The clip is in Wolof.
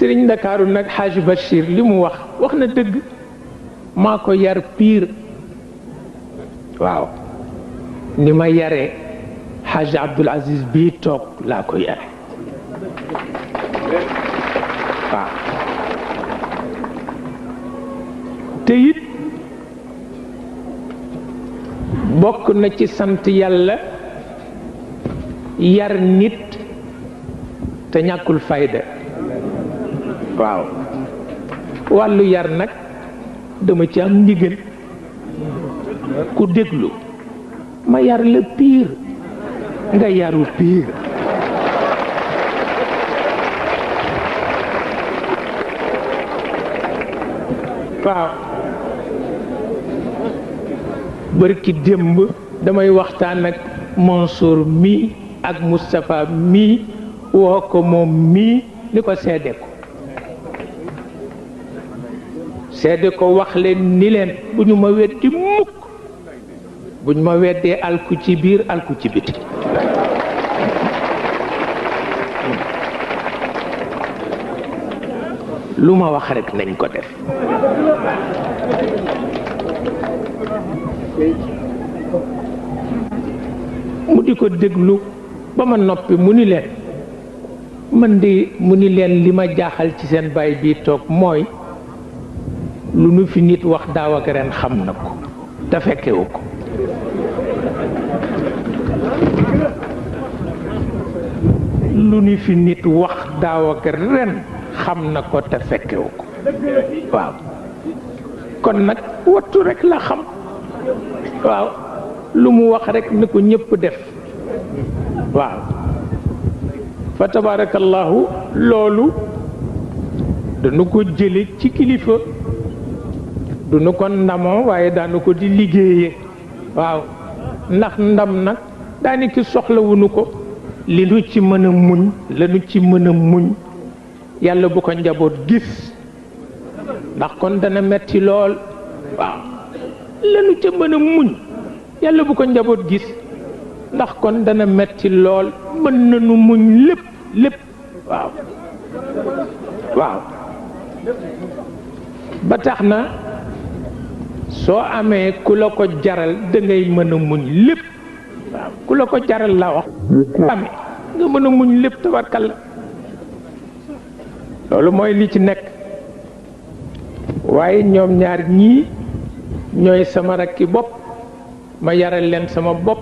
sëriñ Ndakaaru nag Haj Bachir li mu wax na dëgg maa ko yar piir waaw ni ma yare Haj Abdul Aziz bii toog laa ko yare waaw te it bokk na ci sant yàlla yar nit te ñàkkul fayda waaw wàllu yar nag dama ci am ndigal ku déglu ma yar la piir nga yaru piir waaw bërki démb damay waxtaan ak Mansour mi ak Moustapha mi woo ko moom mii ni ko seede ko wax leen ni leen bu ñu ma weddi mukk bu ñu ma weddee alku ci biir alku ci biti lu ma wax rekk nañ ko def mu di ko déglu ba ma noppi mu ni leen man de mu ni leen li ma jaaxal ci seen baay bii toog mooy lu nu fi nit wax daaw ak ren xam na ko te fekkewu ko lu nu fi nit wax daaw ak ren xam na ko te fekkewu ko waaw kon nag wattu rekk la xam waaw lu mu wax rekk ni ko ñépp def waaw fa tabarakallahu loolu dañu ko jële ci kilifa duñu ko ndamoo waaye daanu ko di liggéeye waaw ndax ndam nag daaniki soxlawuñu ko li nu ci mën a muñ lanu ci mën a muñ yàlla bu ko njaboot gis ndax kon dana metti lool waaw lanu ca mën a muñ yàlla bu ko njaboot gis ndax kon dana metti lool mën nañu muñ lépp waaw waaw ba tax na soo amee ku la ko jaral dangay mën a muñ lépp waaw ku la ko jaral la wax amee nga mën a muñ lépp tabarkalla loolu mooy li ci nekk waaye ñoom ñaar ñii ñooy sama rakki bopp ma yaral leen sama bopp